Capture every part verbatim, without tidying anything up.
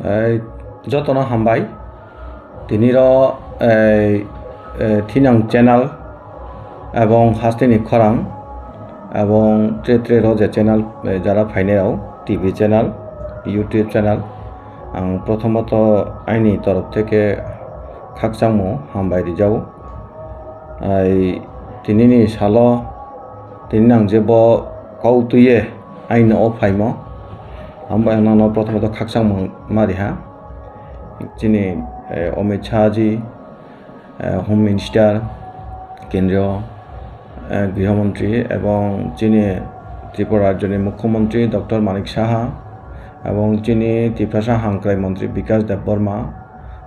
Ei, jotono hambai. Tiniro, ei, eh, Thinang channel ebong Hasteni Khorang ebong tre tre roje channel, eh, jara phainai rok, T V channel, YouTube channel, ang prothomoto aini torof theke khakchangmo hambai rijao. Ai, tinini salo, tini nang je bo kau tuye aino o phaimo, amo ang nono prothomoto khakchangmo ma riha. Chini, eh, Amit Shah ji, eh, Home Minister, Kendriyo, eh, Griho Montri, ebong chini Tripura Rajyoni Mukhyamantri Doctor Manik Saha, ebong chini Tiprasa Hangkrai Montri Bikas Debbarma,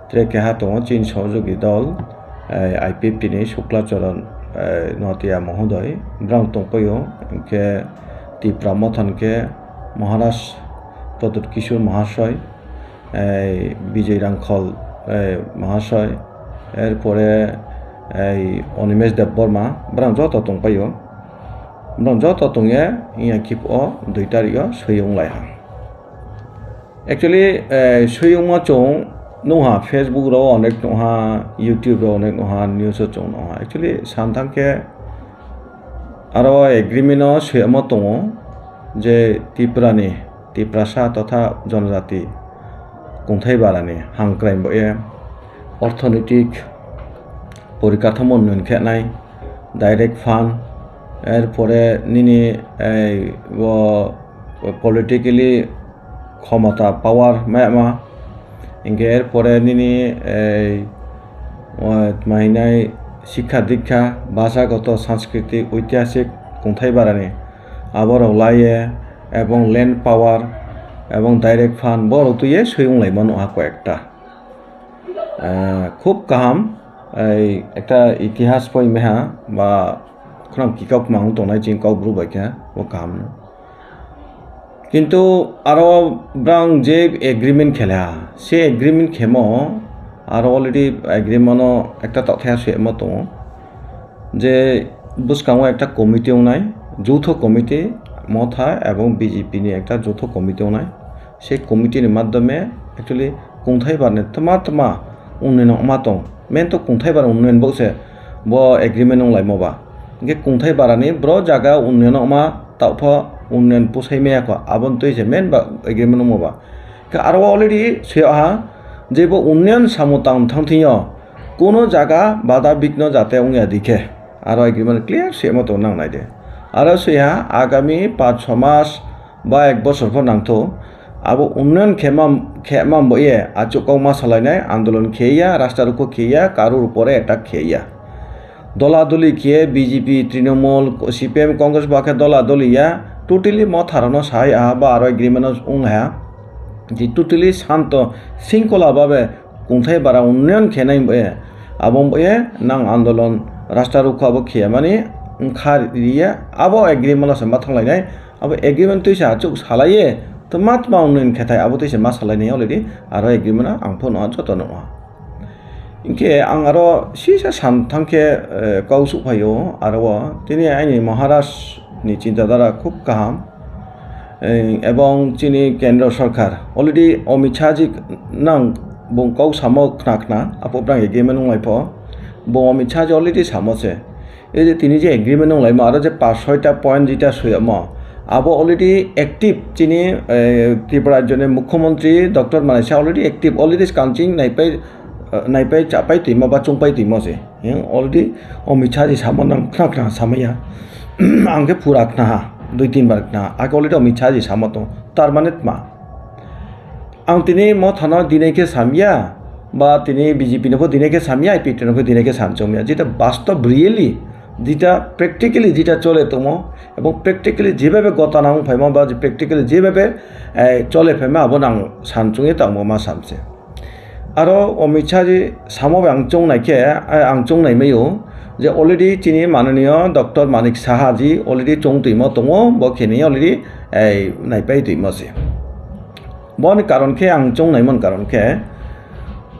tre keha tongo chini sohojogwi dol, eh, I P F T ni Shukla Charan, eh, Notia Mohodoi, brang tongpaio, hwnkhe Tipra Motha hwnkhe Maharaj Pradyut Kishore Mahasoy, ei, Bijay Rangkhol, ei, Mahasoy, erpore, ei, Animesh Debbarma, brang joto tongpaio. Brang joto tongya, iya kip o dui tarik o swi wng lai ha. Actually, eh, swi wngma chwng nungha Facebook ro onek nungha, YouTube ro onek nungha, news o chwng nungha. Actually, santhang khe aro agreement o swiyamo tongo je Tripura ni Tiprasa totha Jonojati Kungthai Barani hangkrai bo e orthonetik porikathomo unnoyon khe nai, direct fund, erpore nini ei bo politically khomota, power maya ma, hingke erpore nini ei, o, tma hinai sikha dikha, bhasagoto, sanskriti, oitihasik Kungthai Barani aborok laiye, ebong land power, ebong direct fund, borok tuye swi wng laimano a koi ekta. Ah, khub kaham, ei, ekta itihas poi meha ba khwnam kikok mang tongnai chini Kokborok bai khe, bo kaham no. Kintu aro brang je agreement khela, se agreement khemo aro already agreement no ekta tokthai aswk emo tongo je bwskango ekta committee wngnai, joutho committee, Motha ebong B J P ni ekta joutho committee wngnai. Se committee ni madhyome actually Kungthai Barani tma tma unnoyon wngma tong. Main to Kungthai Bara unnoyon bo se bo agreement wng laimo ba. Hingke Kungthai Barani bro jaga unnoyon wngma taoh pho unnoyon pusai maya kho. Aboni twi se main ba agreement wngmo ba. Hingke aro already swi ha je bo unnoyon samung tang thang thing yo kuno jaga bada bigno jate wngya dikhe. Aro agreement clear swi ma tong nang nai de. Aro swi ha agami panch chho mas ba ek bosor pho nangtho, abo unnoyon khema, khema bo ye achuk kok ma salainai, andolon khe ya, rasta rukhu khe ya, karor upore attack khe ya. Dola doli khe B J P, Trinamool, C P M, Congress ba khe dola doli ya, totally Motha rok no sai aha ba aro agreement no wng ha. Je totally shanto, shringkhola babe Kungthai Bara unnoyon khenai bo ye, abo bo ye nang andolon rasta rukhu abo kheyamani wngkha riya, abo agreement o se ma thanglainai, abo agreement twi se achuk salaiye, tma tma unnoyon khethai abo twi se ma salainai already, aro agreement o ang phone o joto nukha. Hinkhe ang aro sisa san thangkhe, eh, kau suk phaio aro o, tini aini Maharaj ni chinta dhara khub kaham. Ei, ebong chini kendro sorkar already Amit Shah ji nang bung kok samo khna khna, apo brang agreement wng lai pho. Bo Amit Shah ji already samo se. Ei je tini je agreement wng lai ma, aro je pas soi ta point jeta soyamo, abo already active chini, eh, Tripura rajyo ni Mukhyamantri Doctor Manik Saha already active, already kanching naipai, eh, naipai chapai twimo ba chungpai twimo se. Yang already Amit Shah ji samo nang khna khna samaya. Ang khe pura khna ha, dui tin bar khna ha. Ang khe already Amit Shah ji samo tong. Tar mane tma? Ang tini Motha no dinai khe samya, ba tini B J P no pho dinai khe samya, I P F T no pho dinai khe samchongya. Jeta bastob really, jeta practically jeta chole tongmo, ebong practically jebhabe gotana wng phaima, ba practically jebhabe, eh, chole phaima, abo nang sanchungya tangmo ma samse. Aro Amit Shah ji samo bai ang chong nai khe, eh, ang chong nai mai o je already chini mananiyo Doctor Manik Saha ji already chong twimo tongo, bo khe ni already, eh, naipai twimo se. Boni karon khe ang chong naimani karon khe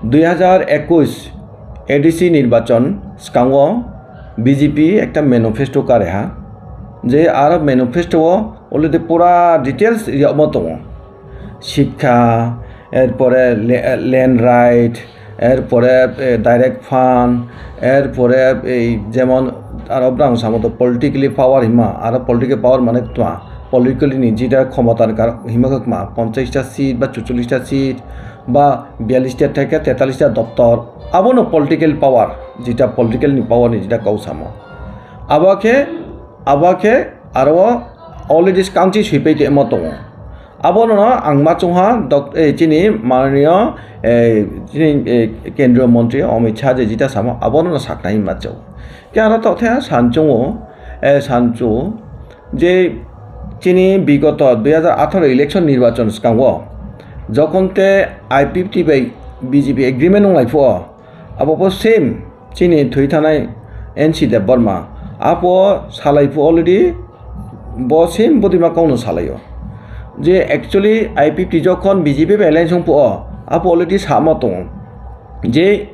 dui hazar ekush A D C nirbachon swkango B J P ekta manifesto kare ha, je aro manifesto o already pura details riyamo tongo. Shikha, erpore le-, land right, erpore, eh, direct fund, erpore ei jemon aro brang samo to politically power hima, aro political power mane tma, politically ni jita khomota ni kar-, hima khe tma, ponchash ta seat ba chuchollish ta seat ba biyallish ta theke tetallish ta doptor, abono political power, jita political ni power ni jita kok samo. Abo khe, abo khe aro already kangchi swipai tongmo tongo. Abono no ang ma chungha dok-, eh, chini mananiyo, eh, chini, eh, kendriyo montri Amit Shah je jita samo, abono no saknai ma chao. Khe ano tokthai san chungo, eh, san chu je chini bigoto dui hajar atharo election nirbachon swkango jokhon te I P F T bai B J P agreement wnglai phuo, abo bo same chini thwi thanai N C Debbarma, apo salai phu already, bo same bodima kokno salaio. Je actually I P F T jokhon B J P bai alliance wng phuo, apo already samo tongo. Je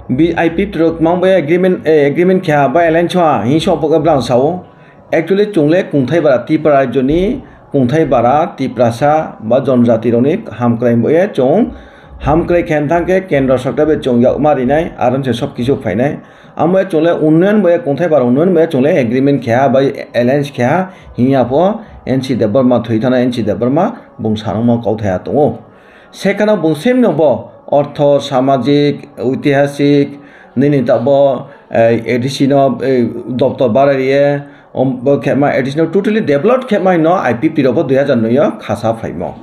B-, I P F T rok mang bai agreement, eh, agreement kha ba alliance ha, hing so pok blang sao. Actually, chwng le kungthai bara Tripura rajyoni kungthai bara Tiprasa ba jonjati rokni hamkrai boye chwng hamkrai khe thang khe kendro sorkar bai chwng yakma rinai, aro se sob kisu phainai. Amo chwng le unnayan boye kungthai bara unnayan boye chwng le agreement khe ha bai alliance khe ha hinya pho N C Debbarma thwi thana N C Debbarma bung sarangma kauthai ha tongo. Sekhano bung semno bo ortho, samajik, oitihasik, nini tabo, eh, A D C no, eh, doptor barariye, om, bo khema A D C no totally develop khema hino I P F T rok bo dui hajar noi o khasa phaimo.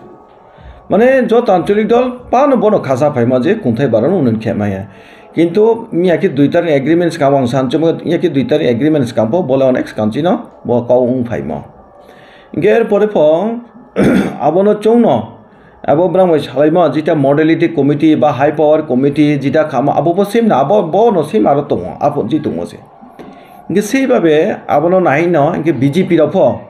Mane joto ancholik dol pano bono khasa phaimo je kungthai baron unnun khema ya. Kintu miya khe dui tarni agreement skang ang san chumo ya khe dui tarni agreement skang po bole onek skang chino bo kau ung phaimo. Ger pore pho abono chungno Abo brang bai salaima jita modality committee ba high power committee jita khama abo bo sim na abo bo no sim aro tongo abo ji tongo se. Hingke sei babe abono nai no hingke B J P rok pho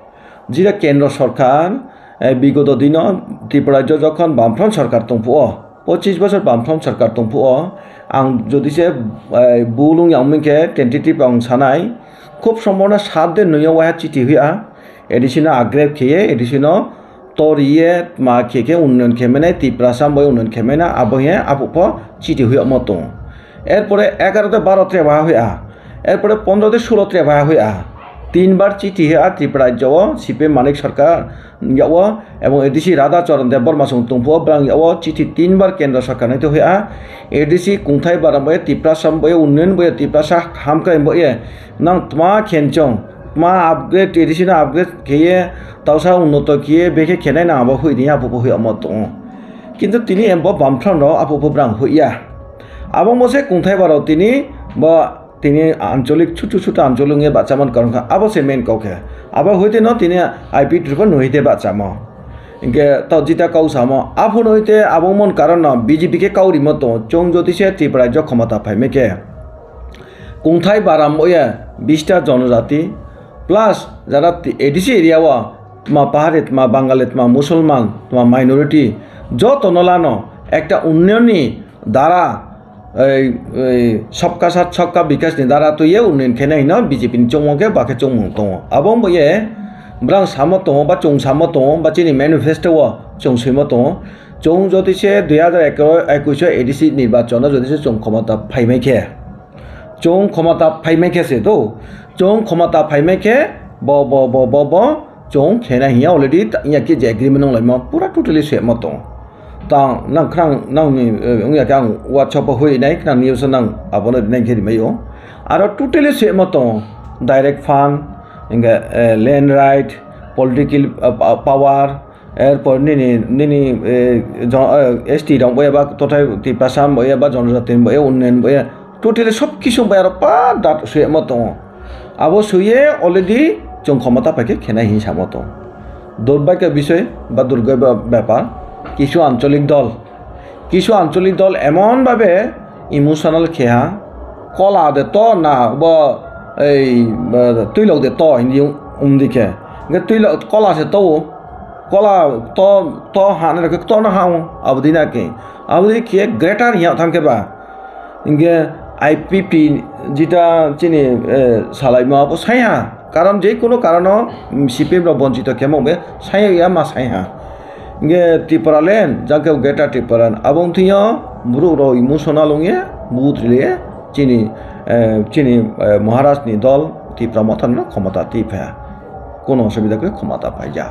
jita kendro sorkar, eh, bigoto dino Tripura jo jokhon Bamfront sorkar tongphuo, pochis bosor Bamfront sorkar tongphuo, ang jodi se, eh, bulung yang mingke tentative ang sanai, khub sombona sat din nungya waha chiti huya, A D C no agrep kheye, A D C no toriye tma khe khe unnayan khe mene Tiprasa bai unnayan khe mene abo he abo pho chiti huyakmo tongo. Erpore egaro de baro tre baha huya, erpore pondro de sulo tre baha huya, tinbar chiti he a Tripura rajyo o C P M Manik Sarkar yago ebong A D C Radha Charan Debbarma song tongphuo brang yago chiti tinbar kendro sarkar nai to huya, A D C kungthai bara bai Tiprasa bai unnayan bai Tiprasa hamkrai bai nang tma khenchong tma upgrade A D C no upgrade kheye tausa unnoto kheye bekhe khenai nang abo hui di apo hui omo tongo. Kintu tini embo Bamfront rok apo pho brang hui ya. Abo mose kungthai barok tini bo tini ancholik chutu chutu ancholik nge bachaman karon kha abo se main kok khe. Abo hui tino tini I P T rok nuhi te bachamo. Hingke to jita kok samo aphano ite abo mon karon no B J P khe kau rimo tongo chwng jodi se Tripura rajyo khomota phaimai khe. Kungthai baram oya bista jonojati plus jara ti-, A D C area o tma pahari, tma Bangali, tma Musulman, tma minority joto no lano ekta unnayonni dara, ei, ei, sabka sath sabka bikas ni dara twiye unnayan khenai hino B J P ni chongmung khe bakhe chongmung tongo. Abo wngbo ye brang samo tongo ba chwng samo tongo ba chini manifesto o chwng swimo tongo. Chwng jodi se dui hajar ekush o A D C nirbachon o jodi se chwng khomota phaimai khe, chwng khomota phaimai khe se to, chwng khomota phaimai khe bo, bo, bo, bo, bo, chwng khena hiya already ta-, ya khe je agreement nang laima pura totally semo tong. Tang nang khrang nang ni, eh, wngya khe ang WhatsApp o hui nai khnang news o nang abono nai khe rimai o. Aro totally semo tong, direct fund, hingke, eh, land right, political, eh, pa-, power, erpor nini, nini, eh, jo-, eh, S T rok bo eba tothai Tiprasa bo eba jonojati bo e unnayan bo e totally sob kisu bo aro pa dat suyamo tongo. Abo suye already chwng khomota paikhe khenai hin samo tongo. Durbhagyo bisoy ba durgobyo bepar, kisu ancholik dol, kisu ancholik dol emon babe emotional kheha, kola de to na bo ei, eh, twilok de to hindi umdi khe. Hingke twilok kola se to, kola to, to hana rok to no ha o, abodi na ke. Abodi khe greater hiya tham khe ba. Hingke I P T jita chini, eh, salaima abo saiha. Karon je kono karono, mm, C P M rok bonchito khemo be saiha ya ma saiha. Hingke Tipraland, jang khe Greater Tipraland, abo wngthwio borok rok emotional wngye, vote rwye, chini, eh, chini, eh, Maharaj ni dol Tipra Motha no khomota twi phaiya. Kono osubida khe khomota phaija.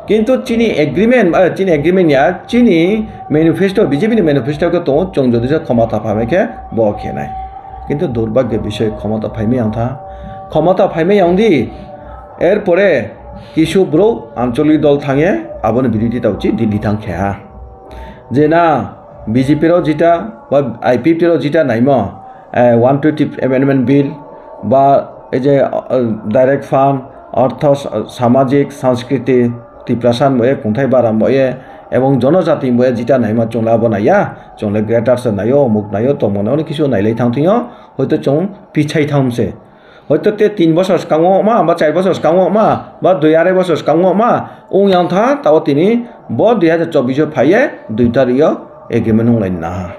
Kintu chini agreement, eh, chini agreement ya, chini manifesto, B J P ni manifesto khe tongo, chwng jodi se khomota phamai khe bo khenai. Kintu durbhagyo bishoy khomota phaimai wngtha. Khomota phaimai wngdi, er pore kisu borok ancholi dol thangye aboni birodita uchi Delhi thang khe ha. Je na B J P rok jita ba I P F T rok jita naimo, eh, one twenty amendment bill ba ei je, eh, direct fund, ortho, samajik, sanskriti, Tiprasa mo e, kungthai bara mo e, ebong jonojati mo e jita naima chwngla bo naiya, chwngle greater se naio, omuk naio, tongmani ono kisu nailai thang thwngyo, hoito chwng pichai thang se. Hoito te tin bosor swkango ma, ba char bosor swkango ma, ba dui arai bosor swkango ma, wng yang tha, tao tini bo dui hajar chobbish o phaiye dui tarik o agreement wng lai na ha.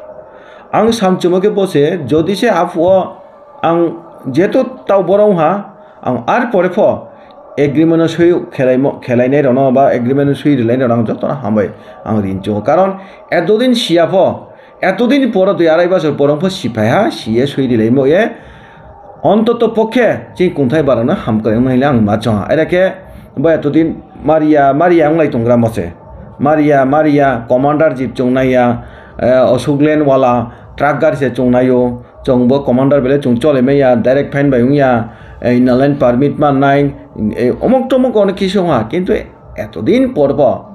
Ang samchwmo khe bo se, jodi se aphuru ang jeto tao borok wng ha, ang ar pore pho agreement o swi khelaimo, khelainai rokno ba agreement o swi rwlainai rokno ang jotono hambai ang rinchungo. Karon etodin siya pho, etodin poro dui arai bosor poro wng pho siphai ha, siye swi rwlaimo ye. Ontoto pokhe chini kungthai barano hamkwrai wngna hinwi ang ma chong ha. Era khe bo etodin maria, maria wnglai tongra mo se. Maria, maria, commander jeep chongnai ya, eh, Ashok Leyland wala truck gari se chongnai o. Chwng bo commander bele chwng chole maya, direct fine bai wngya, eh, Inner Line permit mannai, eh, omok tomok ono kisa wngha. Kintu etodin por bo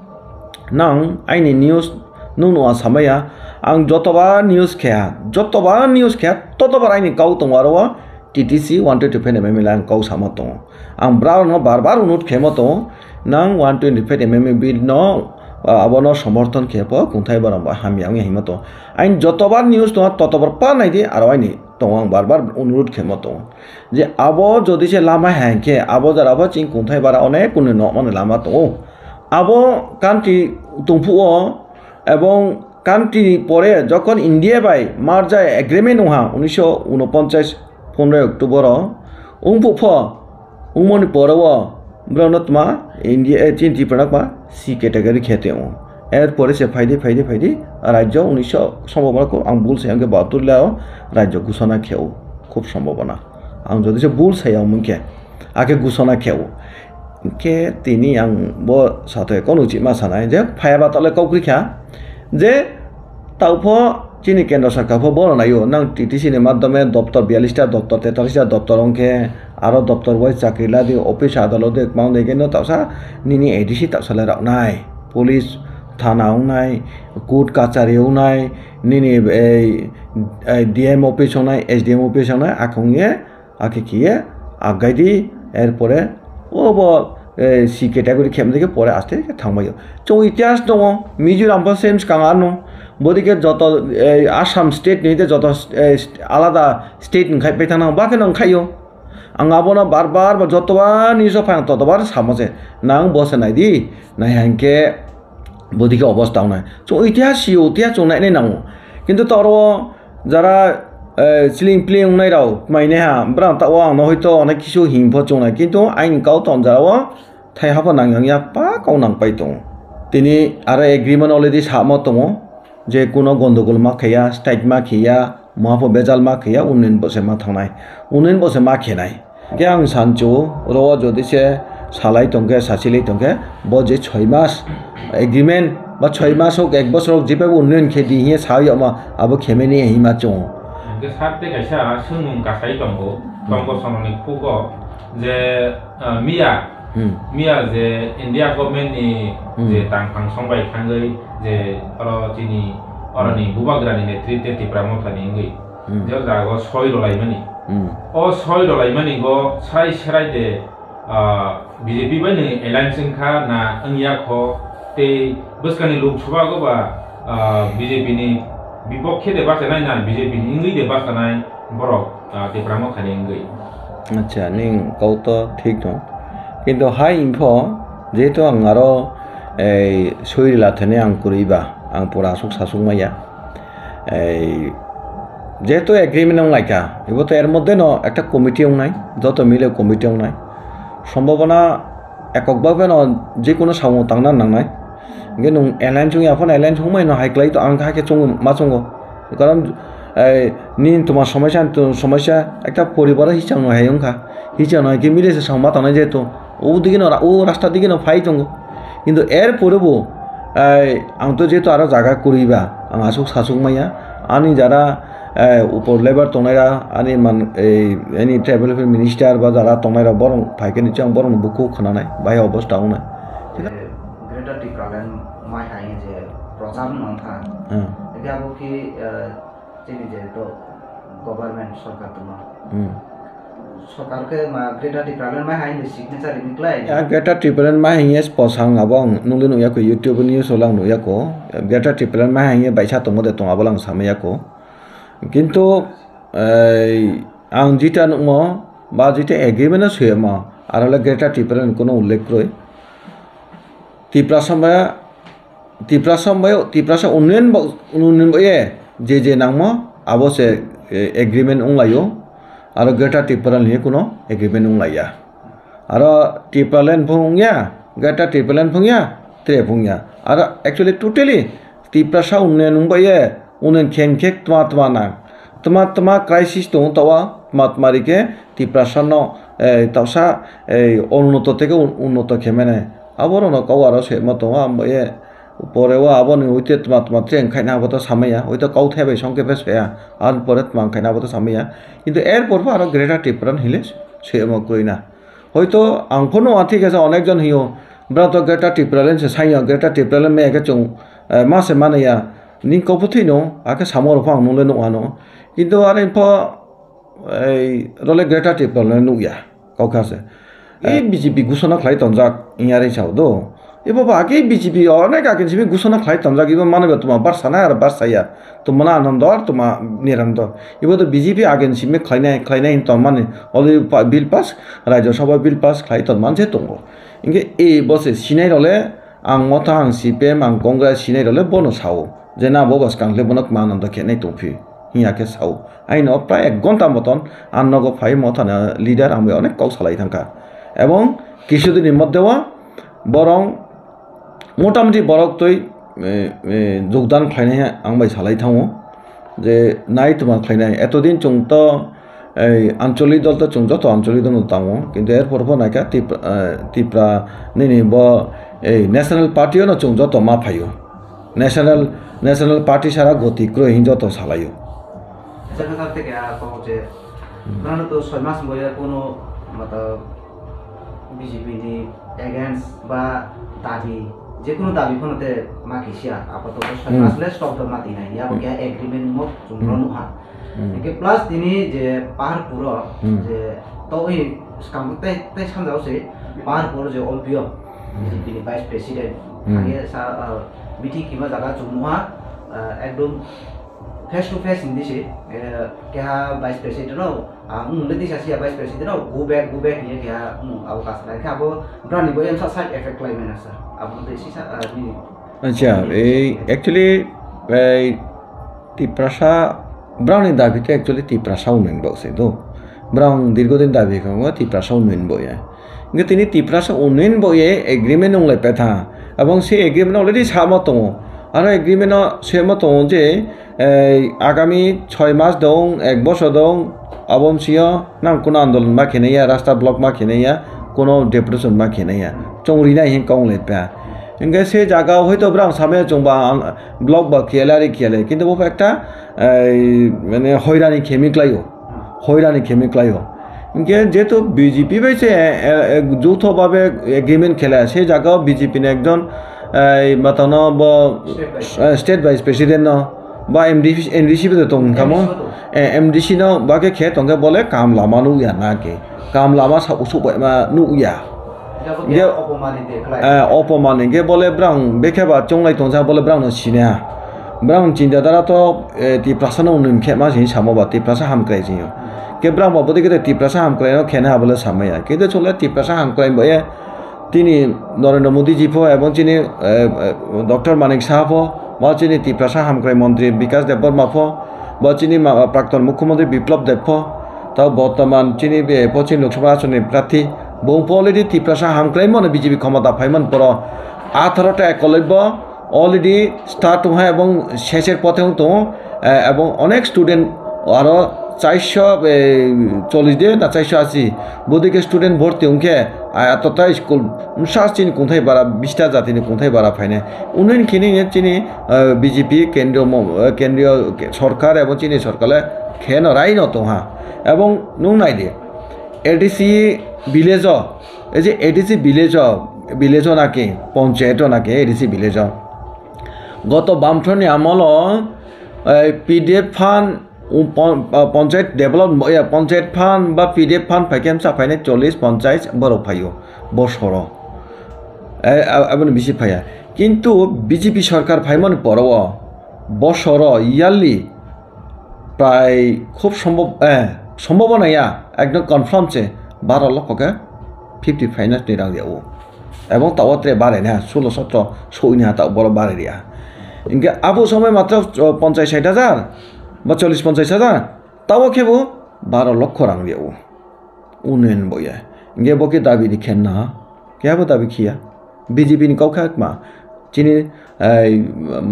nang aini news nung nung samaya, ang jotobar news khe ha, jotobar news khe ha, totobar aini kau tongo aro o T T C one twenty five M M A le ang kau sama tongo. Ang brao no bar bar unut khemo tongo, nang one twenty five M M A bill no, ah, abono somorthon khe pho kungthai borok bo hamya wngya hinma tongo. Aini jotobar news tongo, totobar pa naidi, aro aini tongo ang bar bar unut khemo tongo. Je abo jodi se lama hai khe, abo jora bo chini kungthai bara onek kunu nokmani lama tongo. Abo country tongphuo ebong country ni pore jokhon India bai merger agreement wngha unisho unoponchas pondroi October o, wngphuh pho, wngmoni pore o borokno tma India, eh, chini Tripura no tma C category khe tongo. Er pore se phaidi, phaidi, phaidi, rajyo unisho sombhabona kho ang bul se hwnkhe bahatur le o rajyo ghosona khe o, khub sombhabona. Ang jodi se bul sai ya wngkhe, akhe ghosona khe o. Hwnkhe tini ang bo sato ekono uchima sanai je phaiya ba tole kok rikha je taupho chini kendra sarkar pho bono naio, nang T T C ni madhyome doptor biyallis ta doptor, tetallis ta doptor wngkhe aro doptor bai chakri ladi, office adalot de kwbang de khe no tausa nini A D C tausa le roknai, police thana wngnai, court kachari wngnai, nini ei, ei D M office wngnai, S D M office wngnai, akhong ye Akhe khiye aggaidi, er pore obo, eh, C category khemde khe pore aste khe thangbaio. Chwng itihas tongo, Mizoram bo same swkang ano. Bodike joto, eh, Assam state ni tei joto, eh, alada state ni khai paithaknang, ba kheno wngkhaio. Ang abono bar bar ba jotobar news o phai ang totobar samo se. Nang bo se naidi, nai hainkhe bodike obosta wngnai. Chwng itihas sio, itihas chwng nainai nango. Kintu toro Jara, eh, chling pling wngnai rok mainai ha, brang tao ang no hoito onek kisu him pho chwngnai, kintu aini kau ton jara o thai hapha nang yang ya pa kau nang pai tongo. Tini aro agreement already samo tongo je kuno gondogol ma khaiya, strike ma khaiya, ma pho bejal ma khaiya, unnin bo se ma thangnai, unnin bo se ma khenai. Hingke ang sancho, oro o jodi se salai tongkhe, sachilai tongkhe, bo je choi mas agreement ba choi mas ok, ek bosor ok, jephai bo unnoyon khe di hiye sa yokma, abo khemeni hima chongo. Hingke sarte kaisa swngmung kasai tongo, hmm, tongbo sononi khugo je, ah, miya, hmm, miya je India government ni, hmm, je tangphang songbai thangwi je oro chini, oroni, hmm, bubagrani netrite Tipra Mothani wngwi. Hmm. Je jaga o soi rwlaimani. Hmm. O soi rwlaimani go srai srai de, ah, B J P bai ni alliance wngkha na wngya kho, tei bwskani Lok Sabha go ba, ah, B J P ni bipokhe de bachanai na B J P ni wngwi de bachanai borok, ah, Tipra Mothani wngwi. Acha, ning kau to thik no. Kintu hai wngpho, jehetu ang aro, ei, soi rwla thani ang kwrwi ba, ang pura aswk saswk maya. Ei, jehetu agreement wng lai kha, ibo to er moddhe no ekta committee wngnai, joto mile committee wngnai. Sombhabona ekok bhabe no je kono samung tangna nangnai. Hingke nwng alliance wngya phano alliance wngmai no hai klai to ang hakhe chwngo ma chwngo. Karon, eh, nini tuma somosa, ang tuma somosa, ekta poribaro hichang no hai wngkha. Hichang no hai khe mile se song ma tongnai jeto. O digi no ra-, o rasta digi no phai tongo. Kintu er pore bo, eh, ang to jeto aro jaga kwrwi ba, ang aswk saswk maya. Ani jara, eh, upor level tongnai ra, ani man, eh, ani tribal welfare minister ba jara tongnai ra, borok phai khe ni chwng borok no bukhuk khwnanai, bai obosta wngnai. Greater Tipraland mai hai je prochar wng kha. Hmm. Eke abo ki, eh, chini je to government sorkar tongma. Hmm. Sorkar ke ma Greater Tipraland mai hai ni signature ni klai. Ya, Greater Tipraland mai hai ye posang abo ang nungli nungya ko YouTube news o lang nungya ko. Greater Tipraland mai hai ye baisa tongo de tong abo lang samaya ko. Kintu, eh, ang jita nukmo ba jita agreement o suyamo, aro le Greater Tipraland kono ullekh kroi. Tiprasa ba, Tiprasa bai, Tiprasa union ba, union ba ye je je nangmo abo se, eh, agreement wnglaio, aro Greater Tipraland ni kuno agreement wnglaiya. Aro Tipraland phung wngya, Greater Tipraland phung ya, tre phung ya. Aro actually totally Tiprasa union wngba ye, union khe khe tma tma nang. Tma tma crisis tongo tawa, tma tma rikhe Tiprasa no, eh, tausa, eh, unoto teke un-, unoto khe mene. Abo rok no kau aro se ma tongo, amo ye pore o abo ni uite tma tma tre wngkhaina abo to samaya, uite kau thai bai song khe bes ya, ar pore tma wngkhaina abo to samaya. Kintu er por pho aro Greater Tipraland hile se ma kroina. Hoito ang phano athik khe onek jon hiyo, bwrang to Greater Tipraland se sayo, Greater Tipraland me khe chwng, eh, ma se mane ya, ning kok bwthwi no, akhe samo rok phano ang nung le nuk ano. Kintu are pho, ei, role Greater Tipraland nuk ya, kok kha se. Eh, B J P gusana khlai tonjak, inyari sao do. Ibo ba ake B J P onek agen simi gusana khlai tonjak, ibo mane ba tuma bar sana ar bar saya. Tuma na Anando ar tuma Nirando. Ibo to B J P agen simi khlainai, khlainai hin tongmani. Olo pa-, bill pass, Rajya Sabha bill pass khlai tongman se tongo. Inge e bo se sinai role, ang motha, ang C P M, ang Congress sinai role bono sao. Je na bo bas kangle bono tuma Anando khenai tongphi. Hiya khe sao. Aino prai ek ghonta moton ang nogo phai mothani leader ang bai onek kok salai thangkha. Ebong kisudini moddhe o borong motamoti borok twi, eh, eh, jogdan khlainai ang bai salai thango je nai tuma khlainai. Etodin chwng to ei ancholik dol to chwng joto ancholik dol no tango, kintu erpor pho naikha Tipra, eh, Tipra nini bo ei National Party o no chwng joto ma phaio. National, National Party sara goti kroi hin joto salaio. Jaga tarte ke a kok je, hmm, nono to soi mas boya kono, matlab, B J P ni against ba dabi, je kono dabi kono te ma kisia, apato to soi, hmm, mas le stop do ma tinai, ya bo, hmm, kya agreement mo chwng, hmm, ro nuha. Hmm. Hingke plus tini je Paharpur o, hmm, je to i skang tei, tei sanjao se Paharpur je Olpio, hmm, B J P ni vice president, hmm, hage sa, ah, meeting kima jaga chwng nuha, ah, ekdom face to face hindi se, eh, keha vice president no, ah, mung le tisa sia vice president no, go back, go back hiye keha mung abo kasla khe abo brani bo emsa side effect lai mena sa, abo tei sisa, ah, nini. Acha, ei, actually, ei, Tiprasa, brang ni dabi te actually Tiprasa unwin bo se do. Brang dirgo din dabi kamo Tiprasa unwin bo ya. Nge tini Tiprasa unwin bo ye agreement ung lai petha. Abang se agreement already sama tongo. Aro agreement o sema tongo je, ei, agami choi mas dong, ek bosor dong, abom sio nang kuno andolon ma khenai ya, rasta block ma khenai ya, kuno deputation ma khenai ya. Chong rinai hin kong lai pa. Hingke se jaga o hoito brang samaya chwngba ang block ba khiyale ari khiyale, kintu bo ekta, ei, mane hoirani khemi klaio, hoirani khemi klaio. Hingke jehetu B J P bai se, eh, eh, joutho babe agreement khela, se jaga o B J P ni ekjon, ei, matano bo, eh, state vice president no, ba M D C, M D C bo tong kamo, eh, M D C no ba khe khe tong khe bole kam lama nuk ya na khe, kam lama sa usuk bai ma nuk ya. Hingke, eh, opomani hingke bole brang bekhe ba chonglai tongsa bole brang no sine ha. Brang chinta dara to, eh, Tiprasa no unwin khe ma sini samo ba Tiprasa hamkrai sini. Ke brang ba bode kete Tiprasa hamkrai no khene ha bole samaya. Kete chole Tiprasa hamkrai bo ye tini Narendra Modi ji pho ebong chini, eh, eh, Doctor Manik Saha pho, bo chini Tiprasa hamkrai montri Bikas Debbarma pho, bo chini ma-, prakton mukhyamantri Biplab Deb pho, tao bortoman chini be pho chini Lok Sabha asoni prarthi, bung pho already Tiprasa hamkrai mano B J P khomota phaiman poro atharo ta ekoloi bo, Already start tong hai ebong seser pothe wng tongo, eh, ebong onek student aro chairso, eh, chollish de na chairso ashi bodike student bhorti wngkhe, ah, atota school msa chini kungthai bara bista jatini kungthai bara phainai. Unin khini chini, eh, B J P kendriyo mo-, eh, kendriyo sorkar ebong chini sorkar le kheno rai no tongha. Ebong nung nai di, A D C village o, ei je A D C village o, village o naki, ponchayat o naki, A D C village o. Goto Bamthoni amolo, eh, P D F fund, um, pon-, ah, ponchayat develop, ya, ponchayat fund ba P D F fund phaikhe msa phainai chollish ponchayat borok phaio, bosoro. Eh, a-, aboni bisi phaiya. Kintu B J P sorkar phaimani poro o, bosoro, yearly, prai khub sombhob, eh, sombhobona ya, ekdom confirm se, baro lokho khe fifty finance ni rang ya o. Ebong tawo tre bare na, sulo sotro soi ni ha ta boro bare ya. Inke abo somoi matro, o, ponchas sait hajar ba chollish ponchas hajar, tawo khe bo baro lokho rang ya o. Unen boya. Inge bo khe dabi ni khenna. Khe abo dabi khiya. B J P ni kau kha ma. Chini, eh,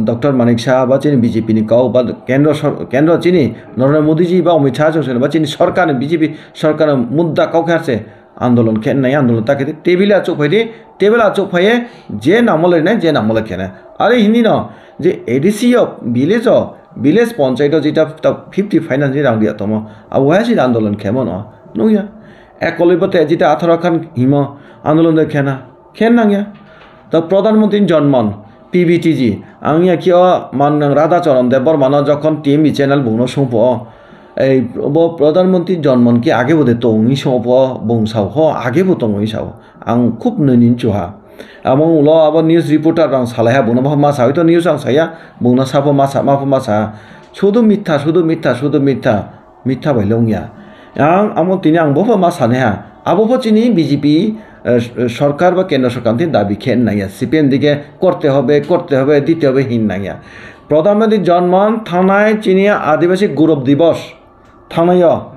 Doctor Manik Saha ba chini B J P ni kau ba kendro sor-, kendro chini Narendra Modi ji ba Amit Shah jong ba chini sorkar ni B J P sorkar ni mudda kau kha se andolon khe nai andolon ta khe table achuk phai di. Table achuk phaiye je namole nai je namole khena. Are hindi no je A D C o village o village panchayat o jeta ta fifty finance ni rang dia tomo. Abo hai si andolon khemo no. Nungya. Ekoloi bo te jeta atharo khan himo andolon de khena. Khen nangya. Ta Pradhan Mantri Janman, P B T G. Ang ya ki o man nang Radha Charan Debbarma no jokhon T M B channel bungno sungpo o. Ei bo Pradhan Mantri Janman ki age bo de tongwi sungpo bung sao ho age bo tongwi sao. Ang khub nini chuha. Amo ulo abo news reporter rang salaiha bungno ma sa hoi to news ang saya bungno sapo ma sa ma po ma sa. Sudu mitha, sudu mitha, sudu mitha. Mitha bai le wngya. Ang amo tini ang bo pho ma sanai ha. Abo pho chini B J P, eh, sorkar ba kendra sorkar ni dabi khe nangya. C P M dike korte hobe, korte hobe, dite hobe hin nangya. Pradhan Mantri Janman thanai chini Adibasi Gourob Divas thanai yo.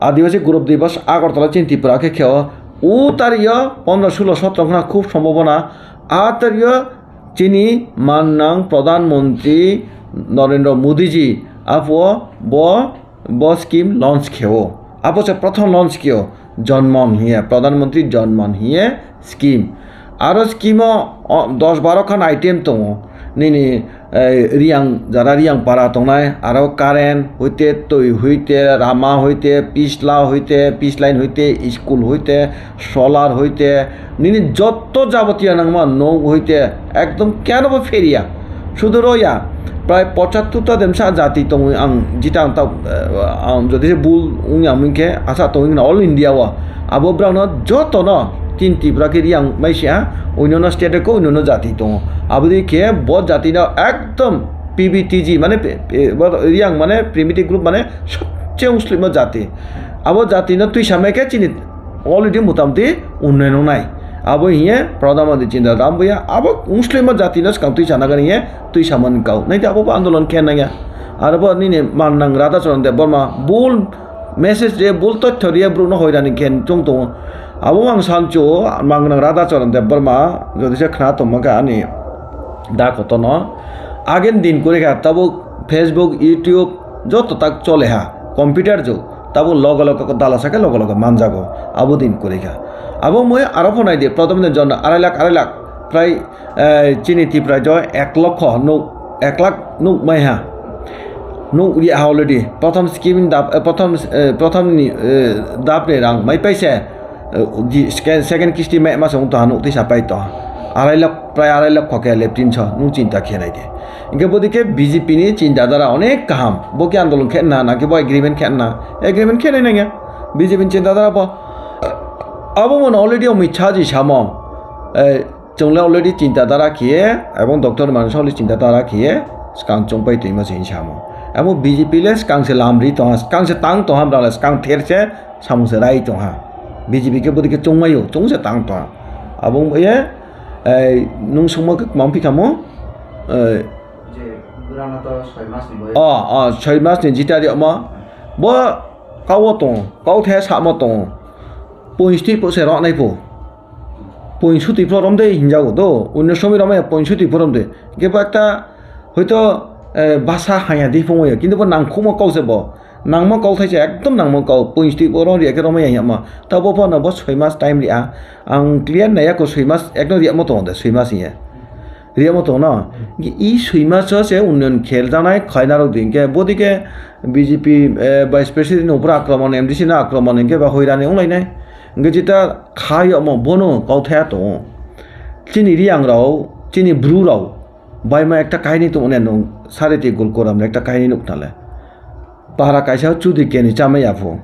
Adibasi Gourob Divas Agartala chini Tripura khe kheo. U tario pondro sulo sotro khna khub sombhabona. A tario chini mannang Pradhan Mantri Narendra Modi ji apo bo bo scheme launch kheo. Abo se prothom launch kheo Janman hiye, Pradhan Mantri Janman hiye scheme. Aro scheme o, o, dos baro khan item tongo. Nini, eh, Riyang, jara Riyang para tongnai, aro current hoite, twi hoite, rama hoite, pisla hoite, pisline hoite, school hoite, solar hoite, nini jotto jabotiyo nangma nog hoite ekdom kenobo pheriya. Sudu roya, prai pochattor ta demsa jati tongwi ang jita ang ta, eh, ang jodi se bul wngya wngkhe asa tongwi all India o abo brangno jotono tin Tripura khe Riyang mai sia, onyono state ko onyono jati tongo. Aboni khe bo jati no ekdom P B T G mane pe-, pe-, bo Riyang mane primitive group mane sobche muslim jati. Abo jati no twisa mai khe chini already motamoti unnoyon wngnai. Abo hiye Pradhan Mantri Chinta Dam buya, abo Muslim jati no swkang twi sana gani ye twi samani kau. Naithe abo bo andolon khe nangya. Aro bo nini mannang Radha Charan Debbarma bul message re, bul tothyo re, borokno hoirani khe chwng tongo. Abo ang sancho mannang Radha Charan Debbarma jodi se khna tongma khe ani da kotono. Agen din kuri kha tabuk Facebook, YouTube joto tak chole ha, computer jug. Tabuk loge loge dala sake loge loge manjago, abo din kwrwi kha. Abo mui aro pho nai di, Pradhan Mantri Jan Dhan arai lakh, arai lakh, prai, eh, chini Tripura jo ek lokho nuk, ek lakh nuk mai ha. Nuk ri ha already. Prothom scheme dap, eh, prothom, eh, prothom ni, eh, dap ni rang mai paise, eh, di second, second kisti mai ma song to ha nuk tisa pai to. Arai lakh, prai arai lakh khoke leptin so, nuk chinta khe nai di. Hingke bodi khe B J P ni chinta dhara onek kaham. Bo khe andolon khe na, na khe bo agreement khe na? Agreement khe nai nangya. B J P ni chinta dhara bo. Abo mano already Amit Shah ji samo. Eh, chwng le already chinta dhara khiye, ebong Doctor Manik Saha le chinta dhara khiye, skang chwng pai twi ma se samo. Abo B J P le skang se lam ri tong ha, skang se tang tong ha, bwrang le skang ther se samung se rai tong ha. B J P khe bodi khe chwng mayo, chwng se tang tong ha. Abo wng ye, eh, nung sungma khe kwmang phi kamo, eh, Je, bwrano to soi mas ni boyos. Oh, oh, soi mas ni jita ri omo. Bo kau o tongo, kau the samo tongo. Poisti po se rok nai po. poinsuti pho romde hinjago do, onno somoi romaya poinsuti pho romde. Hingke bo ekta hoito, eh, basa haya di phungo ya, kintu bo nangkhukma kok se bo. Nangma kok thaisa, ekdom nangma kok, poinsuti pho rom riya khe romaya hiyama. Ta bo phano bo soi mas time riya. Ang clear naiya ko soi mas ekdom riyamo tongo de, soi mas hiya. Riyamo tongo no. I soi mas o se unnayan khel janai khlaina rok di. Hingke bo dike B J P, eh, Vice President ni upor akromon, M D C no akromon, hingke ba hoirani wnglainai. Hingke jeta kha yokmo bono kauthaya tongo. Chini Riyang rao, chini Bru rao, baima ekta kahini tongo ne nwng Sareti Golkoram ekta kahini nuk tale. Para kaisa chudri keni chamai aphu.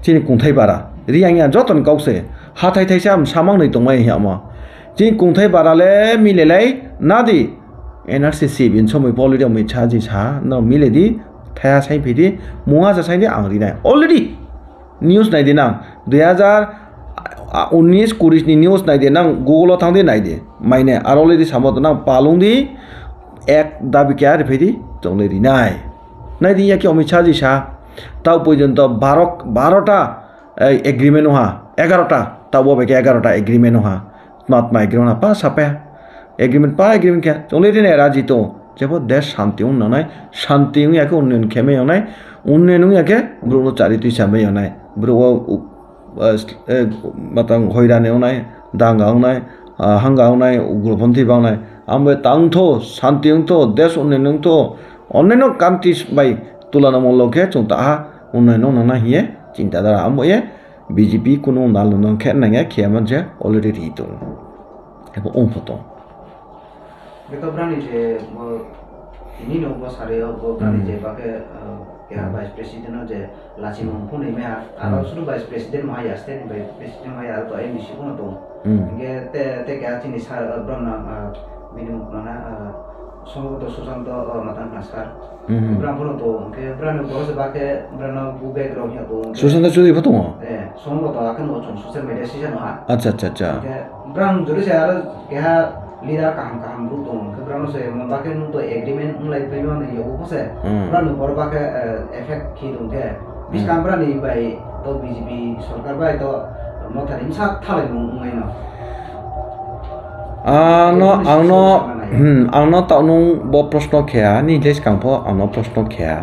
Chini kungthai bara. Riyang ya joton kok se. Hathai thaisa am samang nwi tongmai hiya ma. Chini kungthai bara le milelai nadi. N R C C bin somoi poli rok mi cha ji sa no mile di. Thaya sai phi di. Munga sa sai di ang rinai. Already. News nai di nang, dui hazar unis kuris ni news nai di nang, Google o thang di nai di, maine aro le di samo to nang palung di, ek dabi kya ri phi di, chong le ri nai. Nai di ya ki Amit Shah ji sa, tao porjonto baro, baro ta, eh, agreement no ha, egaro ta, tao bo bai khe egaro ta agreement no ha. Tma tma agreement pa sape. Agreement pa agreement khe. Chongle rine raji to. Jebo desh shanti wng nangnai. Shanti wng ya khe unnayan khe mai wngnai. Unnayan wng ya khe borok no chari twi chamai wngnai. Borok o, uh, uh, matang hoirani wngnai. Danga wngnai. Uh, hanga wngnai. Ugroponthi bangnai. Ambai tang tho. Shanti wng tho. Desh unnayan wng tho. Onnaino countries bai tulana molo khe chwng taha unnayan wng nangnai hiye chinta dara. Ambo ye. B J P kunu nal nang khe nang ya khe man je already ri tongo. Ebo ong pho tong. Beto brani je bo ini no bo sari o bo brani Hmm. je ba khe, eh, keha Hmm. vice president o je lachi mung phone ime ha. Aro Hmm. suru vice president ma ya state vice president ma ya aro to M D C kono tong. Hmm. Inge te, te keha chini sir, eh, brana, eh, bini mung mana, eh, Sombhoboto Susanto, o, matang khna sir. Mhm. Brang phano to, hwnkhe brang ni boss ba khe brang no bu bag rok ya to, hwnkhe Susanto Chudri pho tongo? Eh, Sombhoboto akhe no chung social media sisa no ha. Acha, acha, acha. Hwnkhe brang jodi se aro keha leader kaham kaham rok tongo, hwnkhe brang no se mo ba khe nwng to agreement wng lai pai mani yogo pho se. Hmm. Brang ni bor ba khe, eh, effect khi tong khe. Hmm. Biskang brang ni bai to B J P sorkar bai to mothani bwsa thalai mung wng lai no. Ano, ano, hmm, ano ta nung bo proshno kheya, ni hingke swkang pho ano proshno kheya.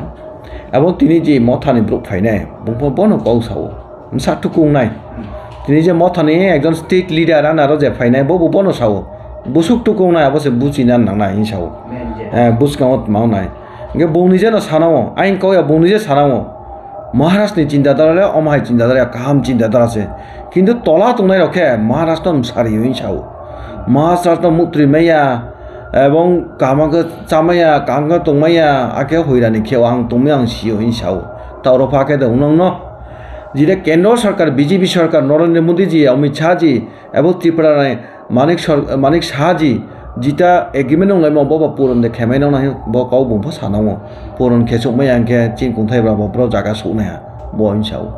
Abo tini je mothani borok phainai, bung pho bono kok sao. Bwsa tukungnai. Hmm. Tini je mothani ekjon state leader ano aro je phainai, bo bo bono sao. Busuk tukungnai, abo se buchina nangnai, hing sao. Main je. Eh, bwskango tma wngnai. Hingke bungni je no sana o, aing kok ya bungni je sana o. Maharaj ni chinta dhara le omo hai chinta dhara ya, kaham chinta dhara se. Kintu tola tongnai rok khe Maharaj no msari o hing sao. Maharaj no muktri maya, ebong kaham khe chamaya, kaham khe tongmaya, akhe hoirani khe o ang tongmaya ang sio hing sao. Tauro pha khe de unang no. Jire kendro sarkar, B J P sarkar, Narendra Modi ji, Amit Shah ji, ebo Tripura ni Manik Sor-, Manik Saha ji, jita agreement wng laimo, bo bo puron de khemai nang nai, bo kau bung pho sana o. Puron khe chukmai ang khe chini kungthai bra bo bro jaga suk nai ha, bo hing sao.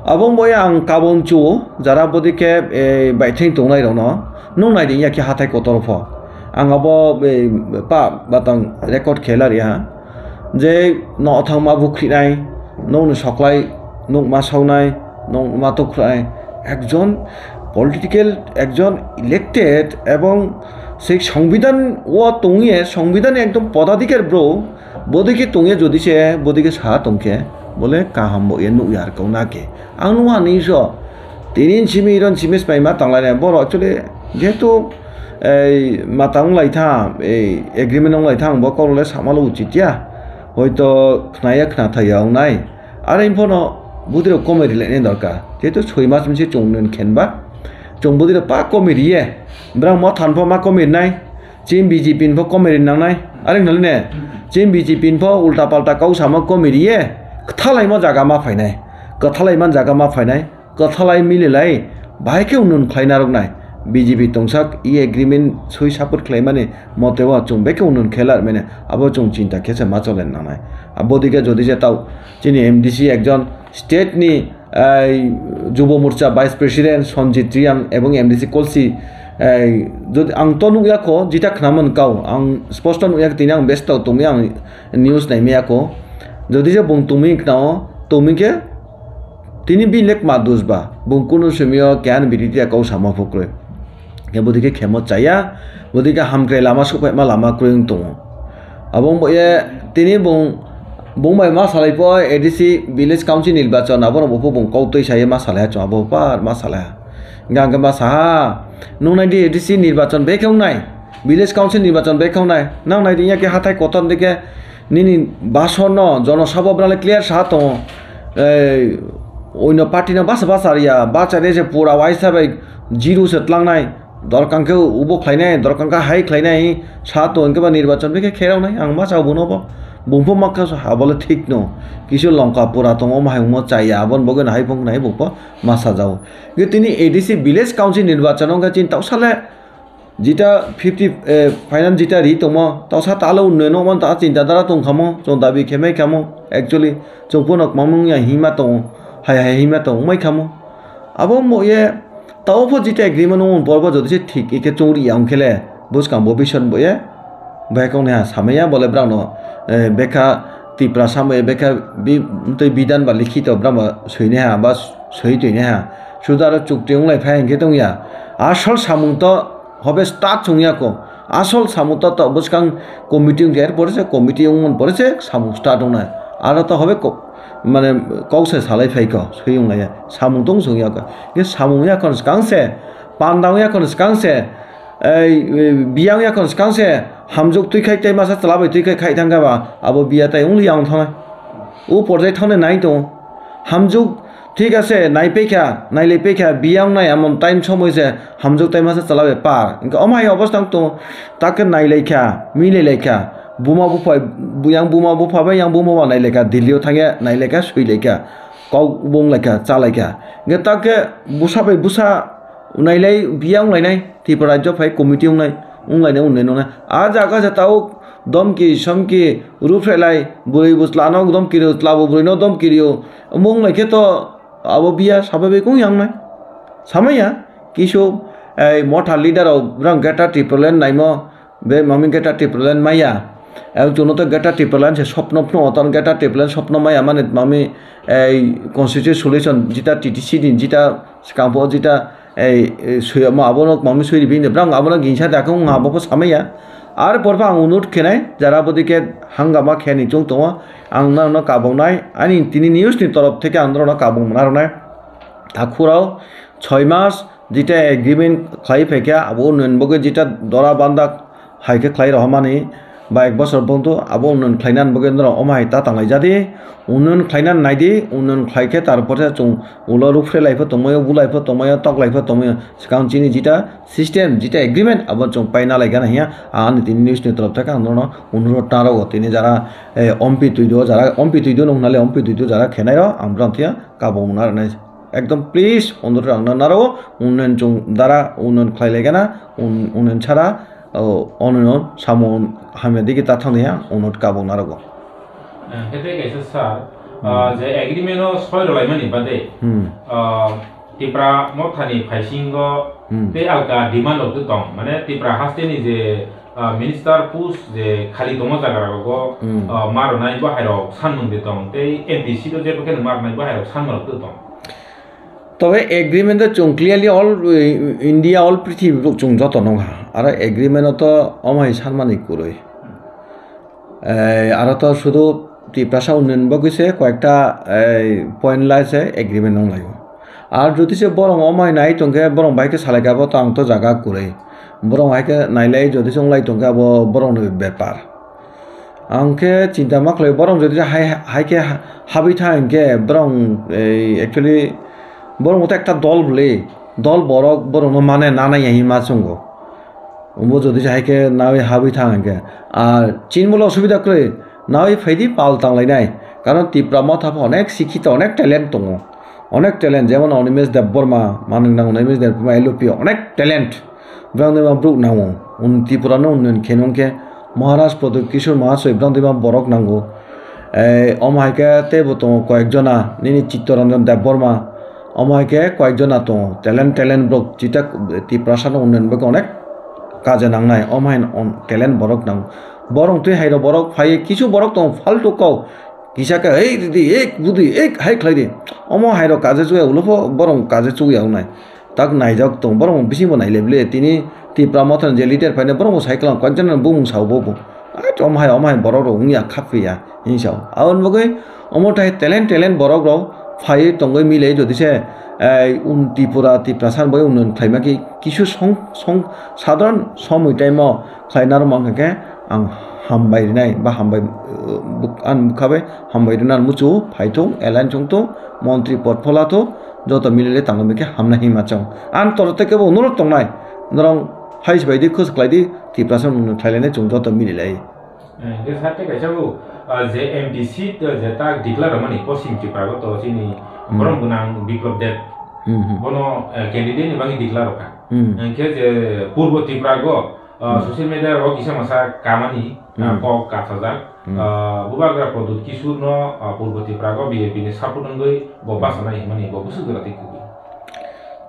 Abo wng bo ya ang kabun chu, jara bodi khe, eh, baithang tongnai rok no, nung nai di ya khe hathai kotor pho. Ang abo, eh, pa batang record khe la ri ha. Je no thangma bukhrinai, nokni soklai nokma soknai, nokma tukhrai, ekjon political, ekjon elected ebong sei songbidan o tongye, songbidan ekdom podadikar bro, bodike tongye jodi se, bodike sa tongkhe, bole kaham bo ye nukya ar kau na khe. Ang nung ani so, tini simi iron simi spai ma tanglai ne, boro actually, jehetu, ei, matang lai tha, ei, agreement wng lai tha, ang bo kok le sama lo uchit ya. Hoito khnaya khna thaya wngnai. Are phano budiro komoi rilai ni dorkar. Jehetu soi mas misi chung nun khen ba. Chung budiro pa komoi riye. Brang mo than pho ma komoi rinai. Chini B J P ni pho komoi ri nangnai. Are ngali ne. Chini B J P ni pho ulta palta kau sama komoi riye. Kthalai mo jaga ma phainai. Kthalai man jaga ma phainai. Kwthalai mililai, bahai khe unun khlai narwknai. B J P tongsak e agreement soi support khlaimani moteo chwng bekhe unun khe larmani, abo chwng chinta khe se ma chole nangnai. Abodike jodi je tao chini M D C ekjon state ni, ai, Jubo Morcha Vice President Sanjit Reang ebong M D C Kolsi, ai, jodi ang to nukya kho, jita khnaman kao, ang sposto nukya kho, tini ang besto tongwi ang news naimaya kho. Jodi je bung tongwi khnao, tongwi khe, tini bini le kma dos ba, bung kunu somio keha ni bini tiya kau sama phukrwi. Bodike khemo chaya, bodike hamkrai lama sokphaima lama kwrwi wng tongo. Abo wngbo ye tini bung, bung bai ma salai po A D C village council nirbachon, abo rok bo bung kok twi saye ma salai ha chwng, abo par ma salai ha. Hingke ang khe ma saha, nung nai di A D C nirbachon bekhe wngnai, village council nirbachon bekhe wngnai, nang nai di ya khe hathai kotor dike nini basor no jono sabo brale clear sa tongo. Ei, oino party no basa basa riya, basa riya se pura waisa bai zero se tlangnai. Dorkang khe ubo khlainai, dorkang khe hai khlainai, sa to hwnkhe ba nirbachon bai khe kheroknai, ang ma sao bono bo. Bumpo ma kha abole thik no. Kisu longka pura tongo, ma hai wngmo chaya, abon bogeno hai phung nai bumpo ma sajao. Ge tini A D C village council nirbachon wngkha chini tausale jita fifty, eh, finance jita ri tongmo, tausa talo unnoyon wngmano ta chinta dara tongkhamo, chwng dabi khe mai khamo, actually, chwng phano kwmamung ya hima tongo, hai hai hima tongo, wngmai khamo. Abo wngbo ye, Tao pho jita agreement wng porbo jodi se thik ikhe chongri ya wngkhe le bwskang bo bison bo ye. Bai kok ni ha samaya bole brang no, eh, bekha Tiprasa mo ye bekha bi-, tei bidan ba likhito brang ba soi ne ha ba soi twi ne ha. Suda aro chukti wng lai phai hwnkhe tong ya. Asol samung to hobe start chong ya ko. Asol samung to, to bwskang committee wngkhe, er pore se committee wngmani pore se samung start wngnai. Aro to hobe ko-, mane kok se salai phai kho, swi wnglai ya. Samung tong chong ya kho. Khe samung ya khon swkang se, panda ya khon swkang se, ei, ei, biyang ya khon swkang se, hamjwk twi khai tei masa chwla bai twi khai khai thang kha ba, abo biya tai wng li ya wng thangnai. O porjai thangnai nai tongo. Hamjwk Thik ase, naipaikha, nailaiphaikha, biyang nai amon time somoi se hamjwk tai masa chwla bai par. Hwnkhe omo hai obostha wng tongo, takhe nailaikha, milailaikha, buma bupha, yang buma bupha bai yang buma ba nailaikha, Delhi o thangya nailaikha, swilaikha, kok bunglaikha, chalaikha. Hwnkhe takhe bwsa bai bwsa nailai biyang lainai. Tripura rajyo phai committee wngnai, wnglainai, wnglainai, wnglainai. A jaga se tao domki, somki, ruphrelai, bwrwi bo chwlano domki rio, chwla bo bwrwino domki rio. Omo wnglaikhe to abo biya sababik wngya wngnai. Samaya, kisu, ei, motha leader rok, borang Greater Tipraland naimo, be mami Greater Tipraland maya. Ang chwngno to Greater Tipraland se sopno phano, otan Greater Tipraland sopno maya mani mami, ei, constitution solution, jita T T C ni, jita swkang pho, jita ei, ei, swi ma abono mami swi ribi hinwi brang abono gingsa da khe wng abo pho samaya. Ar porpha ang unut khenai jara bwdwi khe hangama khe ni chwng tongo ang norokno kaboknai ani tini news ni torof theke ang norokno kabok mwnaroknai. Takhurao choi mas jita agreement khlai phaikha abo unnoyon bagwi jita dora banda hai khe khlai rohormani ba ek bosor bongtw abo unnoyon khlainani bagwi norok omo hai ta tanglaijadi, unnoyon khlainani naidi, unnoyon khlai khe tarpore chwng ulo rukphrelai pho tongmaio, bulai pho tongmaio, toklai pho tongmaio, swkang chini jita system, jita agreement abo chwng paina lai gana hiya, ani tini news ni torof theke ang norokno unurot ta rwo tini jara, eh, ompi twi do, jara ompi twi do nung nale ompi twi do jara khenai rok ang brang thia kabung na rwnai. Ekdom please, onurok ang naro, unnoyon chwng dara, unnoyon khlai lai gana, un-, unnoyon sara, o, onnoyon samung hamya digi ta thang ya, onurok kabung narogo. Eh, hete kaisa sir, Hmm. ah, je agreement o soi rwlaimani bade, Hmm. ah, Tipra mothani phaisingo Hmm. tei alka demand rok tong, mane Tipra hasteni je ah, minister post je khali tongma jaga rogo, Hmm. ah, ma rwnai bo hai rok sanmung de tong, tei M P seat o jebo khe ma rwnai bo hai rok sanmung rok tong. Tobe agreement o chwng clearly all, eh, India, all prithibi bo chwng joto nukha. Aro agreement o to omo hai sanmani kwrwi. Eh, aro to sudu Tiprasa unnoyon bagwi se koyekta, eh, point lai se agreement wng laio. Ar jodi se borok omo hai nai tongkhe borok bai khe salai kha bo to ang to jaga kwrwi. Borok hai khe nailai jodi se wng lai tongkhe abo borokni bepar. Ang khe chinta ma khlai borok jodi se hai, hai khe ha-, habwi thang hinkhe borok, eh, actually borok to ekta dol bwle, dol borok borokno mane nanai ya hinma chwngo. Omo jodi se hai khe nawi habwi thang hinkhe. Ar chini bole osubida kwrwi, nawi phaidi pal tanglainai. Karon Tipra motha pho onek sikhito, onek talent tongo. Onek talent, jemon Animesh Debbarma, manwi nang Animesh Debbarma, L O P, onek talent. Brang dima bruk nango. Un Tripura no unnoyon khe nung khe Maharaj Pradyot Kishore Mahasoi brang dima borok nango. Eh, omo hai khe teibo tongo koyek jona, nini Chittaranjan Debbarma, omo hai khe koyek jona tongo, talent, talent borok, jita Tiprasa no unnoyon bagwi onek kaje nangnai, omo hai on-, talent borok nang. Borok twi hai rok borok phai kisu borok tongo faltu kok, kisa khe, "Ei, ridi, ek, budi, ek," hai khlai di. Omo hai rok kaje chuya ulo pho borok kaje chuya wngnai. Tak naijak tong, borok bising bo nailai bwle, tini Tipra Motha ni je leader phaina borok bo sai kwlang, koyekjon no bumung sao bo bo. Ai, omo hai, omo hai borok rok wngya, khapya, hinwi sao. Aboni bagwi omo tai talent, talent borok rok phaiwi tongwi milai, jodi se, eh, un Tripura, Tiprasa ni bagwi unnayun khlaima khe kisu song, song, sadharan somoi time o khlaina rwma wngkha khe ang hambai rwnai, ba hambai, uh, buk-, ani bwkha bai hambai rwna muchungo, phaithung, alliance wngthung, montri pod phola thung, joto milile tangwi khe hamna hima chong. Ang toro tei kebo norok tongnai, norok hai se bai di, khus khlai di, Tiprasa no khlai lainai chwng joto mililai. Eh, hingke sir tei kaisa bo, ah, je M P seat, eh, je tak declare rwmani Poschim Tripura go to chini Hmm. borom gwnang Biplab Deb. Hmm, hmm. Bono, eh, candidate ni bagwi declare rwkha. Hmm. Hingke je Purbo Tripura go, ah, Hmm. social media rok kisa masa kamani, ah, Hmm. kok kasajak. Hmm. Ah, Bubagra Pradyut Kishore no, ah, Purbo Tripura go B J P ni support wngwi bo Hmm. basa nai hwnmani bo bwswk jora twi kubui.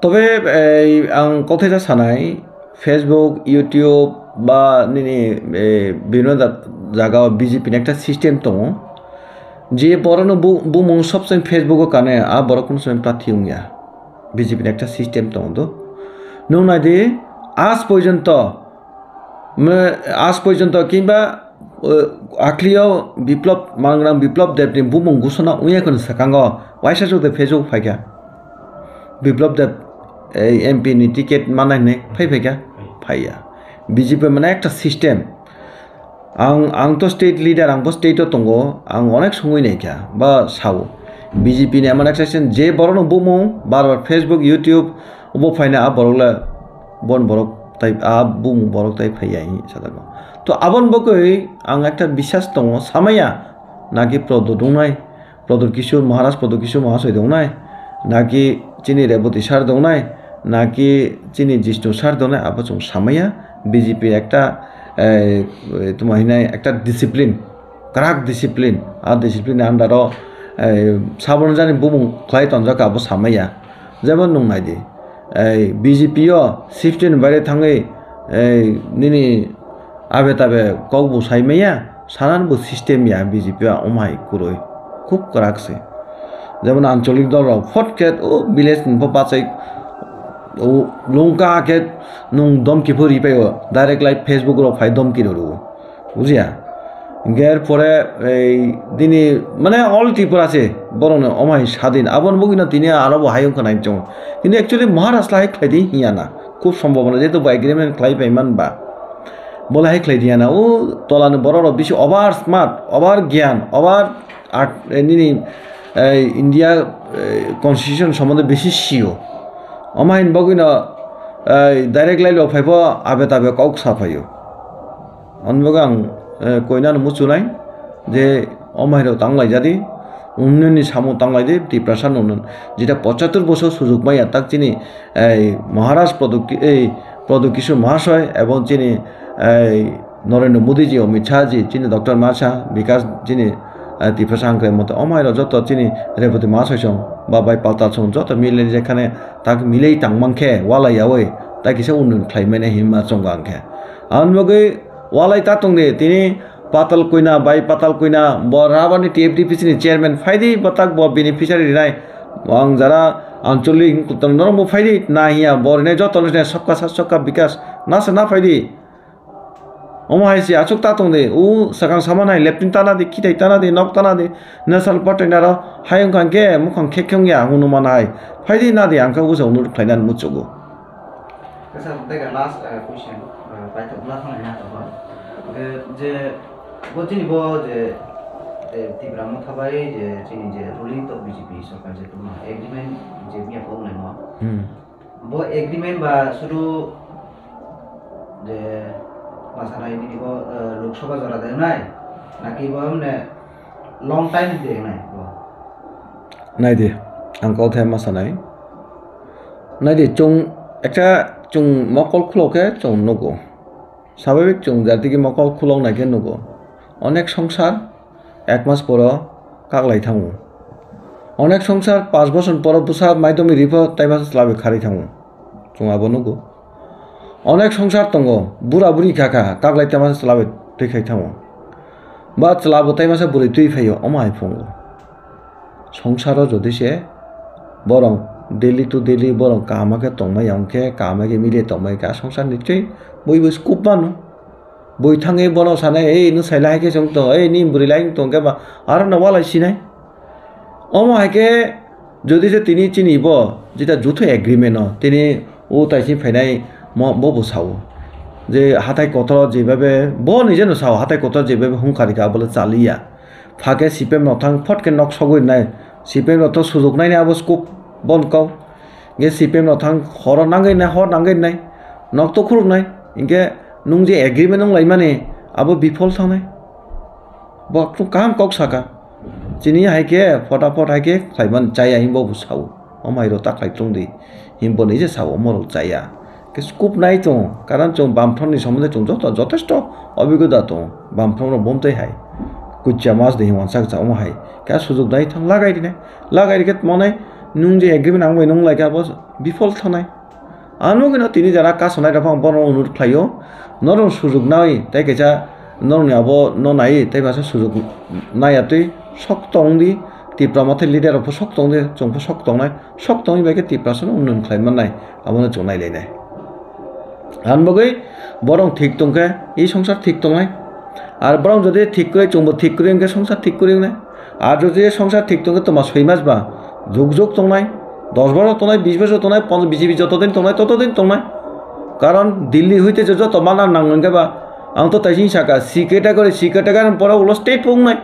Tobe, eh, ang kothaisa sanai, Facebook, YouTube ba nini, eh, bibhinno ja-, jaga o B J P ni ekta system tongo. Je borokno bu-, bumung sobsoni Facebook o kane, a borok kunu somoi prathi wngya. B J P ni ekta system tongo do. Nwng nai di, aaj porjonto, me-, aaj porjonto kimba, eh, aklio Biplab, mangrang Biplab Deb ni bumung gusona wngya kunu swkango, waisa chukde Facebook phaikha. Biplab Deb, eh, M P ni ticket manai hinwi phai phaikha? Phaiya. B J P mane ekta system. Ang, ang to state leader, ang bo state o tongo, ang onek songwi naikha, ba sao. B J P ni emon ekta system, je borokno bumung, bar bar Facebook, YouTube, obo phaina a borok le, bon borok tai, a bumung borok tai phaiya hinwi sajakgo. To aboni bagwi ang ekta biswas tongo, samaya, naki Pradyut wngnai, Pradyut Kishore Maharaj, Pradyut Kishore Mahasoi dongnai, naki chini Reboti sir dongnai, naki chini Jishnu sir dongnai, abo chwng samaya. B J P ekta, eh, tuma hinai ekta discipline, kwrak discipline, a discipline ni under o, eh, saboni jani bumung khlai tonjak abo samaya. Jemon nwng nai di, ei, B J P o sixteen ni baire thangwi, ei, nini abe tabe kok bo sai maya, sanan bo system ya B J P o, omo hai kwrwi, khub kwrak se. Jemon ancholik dol rok phot khe o village ni pho bachai, o lungka khe nwng domki pho ri pai o, direct live Facebook rok phai domki rw rw o. Bujiya? Hinkhe er pore ei dini mane all Tripura se borokno omo hai sadin. Aboni bugwino tini aro bo hayung khe nai chongo. Kintu actually Maharaj lahai khlai di hinya na. Khub sombhabona jehetu bo agreement khlai pai man ba. Bo lahai khlai di ya na. O tola ni borok rok bisi over smart, over gyan, over art, eh, nini, eh, India, eh, constitution sombonde bisi sio. Omo hai ni bugwino, eh, direct line rok phai pho abe tabe kok sa phaio. Ani bagwi ang, eh, koinano muchunai je omo hai rok tang lai jadi, unnayonni samung tang lai di, Tiprasa ni unnayon. Jeta pochattor bosor sujuk maya tak chini, eh, Maharaj Produk-, eh, Produk Kishore Mahasoi ebong chini, eh, Narendra Modi ji, Amit Shah ji, chini Doctor Masa, Bikash chini, eh, Tiprasa hangkrai moto omo hai rok joto chini Reboti Mahasoi song ba bai Patal song joto milai jekhane tak milai tang mankhe walai yaui tak kisa unnayon khlai mani hinma chongo ang khe. Ani bagwi walai ta tongdi, tini Patal Koina, bai Patal Koina, bo Rabani T F D P C ni chairman phaidi, bo tak bo beneficiary rinai. Ang jara anchalik tong norok bo phaidi, na hiya, bo rinai joto no rinai, sabka sath sabka bikas, nasa na phaidi. Omo hai se achuk ta tongdi, o swkang sama nai, leptin tana di, khitai tana di, nok tana di, national party naro, hai wngkha hwnkhe, mukhang khe khe wngya, hwnwi mano hai. Phaidi na di, ang khe usa unur khlainani muchugo. Kaisa tei ka last, eh, question, eh, paithak bwla thang laina tongo. Eh, je, bo chini bo je, eh, Tipra Motha bai je chini je ruling tok B J P sorkar je tongma agreement je miya bo wnglaimo. Hmm. Bo agreement ba sudu je masanai nini bo, eh, Lok Sabha jora de nai, naki bo mane long time de nai bo? Nai di, ang kok thai ma sanai. Nai di, chwng ekta chwng mokol khulok khe chwng nugo. Swabhabik chwng jatigi mokol khulok nai khe nugo. Onek songsar ek mas poro kaklai thango. Onek songsar panch bosor poro bwsa maidogni ripho tai masa chwla bai kharwi thango. Chwng abo nugo. Onek songsar tongo, bura buri kha kha, kaklai tai masa chwla bai twi khai thango. Ba chwla bo tai masa bwrwi twi phaio, omo hai phungo. Songsaro jodi se borok Daily to daily borok kaham khe tongmai ya, hwnkhe kaham khe mili tongmai kha, songsa ni twi bui bui scope mano. Bui thangwi bono sanai, "Ei, nwng sai lai khe chwng tong, ei, nini bwrwi lai wng tong khe ba aro no walai sinai." Omo hai khe jodi se tini chini bo jeta jutho agreement no tini o taisi phainai mo bo bo sao je hatai kotor jeba be bo nije no sao hatai kotor jeba be hung kha rikha abole chaliya. Phakhe C P M rok thang phot khe nok sogwi nai, C P M rok to sujuk nai ni abo scope bon kau. Hingke C P M rok thang horo nangwi nai, hor nangwi nai, nok to khuruk nai. Hingke nung je agreement wng lai mani abo bifol thangnai. Bo kaham kok saka. Chini hai khe phota phot hai khe khlai man chaya himbo bo sao. Omo hai rok ta khlai tong di. Himbo ni je sao omo rok chaya. Khe scope nai tongo, karon chwng Bamfront ni somonde chwng joto jotesto obigota tongo, Bamfront rok bomtwi hai kuchya mas de hwnwi wansak cha omo hai khe a sujuk nai thang lagai rine, lagai rikhe tmonai nwng je agreement ang bai nung lai khe abo bifol thangnai. Ano gino tini jara kasonai rok phang bono onurut khlaio, norok sujuk nai tei kaisa norokni abo no nai tei masa sujuk nai atwi sok tong di, Tipra Motha leader rok pho sok tong di, chwng pho sok tongnai. Sok tongwi bai khe Tiprasa no unnoyon khlai mannai, abono chwng nai lainai. Aboni bagwi borok thik tong khe, i songsar thik tongnai. Ar borok jodi thik kwrwi, chwngbo thik kwrwi wng khe songsar thik kwrwi wngnai. Ar jodi songsar thik tong khe twma soi mas ba jug jug tongnai, dos bosor tongnai, bis bosor tongnai, pon-, B J P joto din tongnai, toto din tongnai. Karon Delhi hoite je joto mana nang wng khe ba, ang to taising saka, C category, C category ni pore ulo state bo wngnai.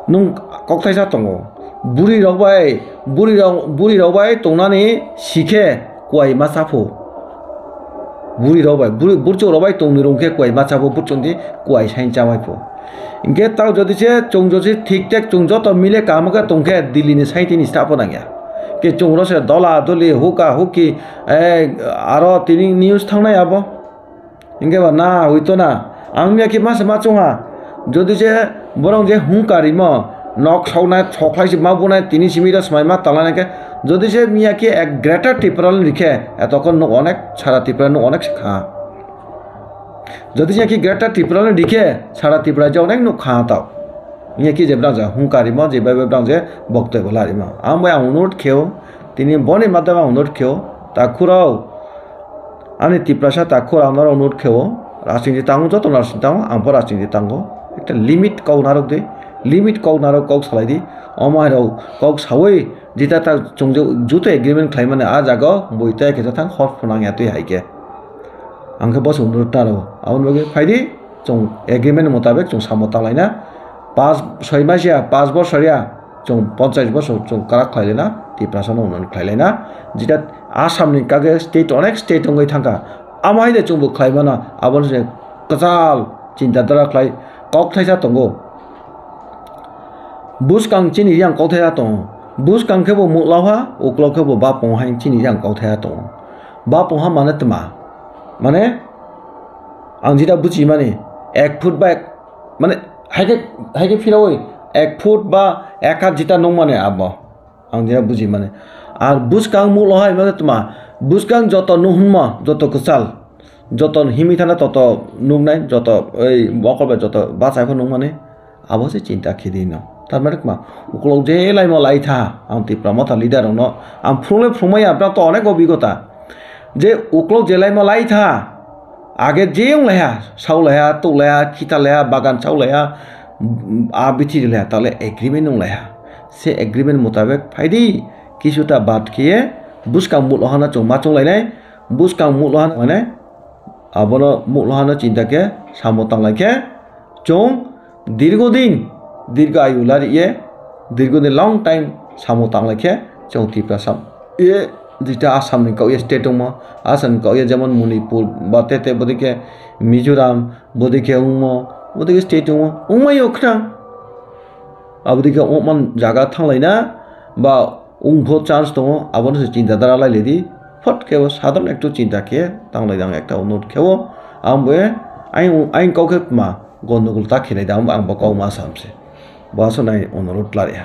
Nwng kok thaisa tongo. Buri rok bai, buri rok, buri rok bai tongnani sikhe kuai ma chapho. Buri rok bai, buri, burchuk rok bai tongni rung khe kuai ma chapho, burchuk ni kuai sain chamai pho. Hingke tao jodi se chwng jodi se thik tek chwng joto mile kaham khe tong khe Delhi ni saitini staff o nangya. Ke chwng ro se dola doli huka huki, eh, aro tini news thangnai abo. Hingke ba na, hoi to na. Ang miya khe masa ma chungha. Jodi je borok je hung karimo, nok soknai, soklai se ma bunai, tini simi ro swmai ma talana khe. Jodi je miya khe ek Greater Tipraland rikhe, etokon nok onek, sara Tripura nok onek se kha. Jodi je khe Greater Tipraland rikhe, sara Tripura je onek nok kha tao. Miya khe je brang je hung karimo, je bai bai brang je boktoi bo larimo. Ang bai ang onurut kheo, tini boni madhyame ang onurut kheo, ta khurao. Ani Tiprasa takhuk ang norok onurut khe o, rajniti tango, joto rajniti tango, ang bo rajniti tango. Ekta limit kok narwk di, limit kok narwk kok salai di. Omo hai rok kok saui jita ta chwng je juto agreement khlai mani a jaga o bui tei khe thang hor phunang ya twi hai khe. Ang khe boso onurut narwk o, aboni bagwi phai di. Chwng agreement ni motabek chwng samo tanglai na, pas, soi mas ya, pas bosor ya, chwng ponchais bosor chwng kwrak khlai na, Tiprasa no unnayon khlai na, jeta Assam ni kage state, onek state wngwi thangkha, amo hai de chwngbo khlai mano, abono se kwchal chinta dhara khlai kok thaisa tongo. Bwskang chini yang kok thaisa tongo, bwskang khe bo muklok ha, uklok khe bo bapong hai chini yang kok thaisa tongo. Bapong ha mane tma? Mane, ang jeta buji mani, ek foot ba ek, mane, haikhe, haikhe phiraui ek foot ba ek hat jeta nung mani abo. Ang jeta buji mani. Ar bwskang mulo hai mane tma, bwskang joto nuhunma, joto kwchal, joto himwi thana toto nuknai, joto ei mokol bai joto bachai pho nung mani. Abo se chinta khe di no. Tar mane kma, uklok je laimo lai tha, ang Tipra Motha leader rok no, ang phungle phungmaya, apna to onek obigota. Je uklok je laimo lai tha, age je wng lai ha, sau lai ha, tuk lai ha, khita lai ha, bagan sau lai ha, a bithi lai ha, tale agreement wng lai ha. Se agreement mutabek phai di, kisuta bat khiye, bwskang mulo hana chwng ma chwng lainai, bwskang mulo hana mane, abono mulo hana chinta khe, samo tanglai khe, chwng dirgo din, dirgo ayu lari ye, dirgo din long time samo tanglai khe, chwng Tiprasa ye, jeta Assam ni kok ye state wngmo, Assam ni kok ye jemon Manipur, ba tete bodike Mizoram, bodike wngmo, bodike state wngmo, wngmai yo khna. Abodike wngman jaga thanglai na, ba wng pho chance tongo, abono se chinta dhara lai lai di. Phot khe o sadharon ektu chinta khe tanglai di, ang ekta onurut khe o, ang bo aing, aing kok khe ma gondogol ta khe nai di, ang bo, ang bo kok ma sam se. Bo aswk nai onurut khlai ya.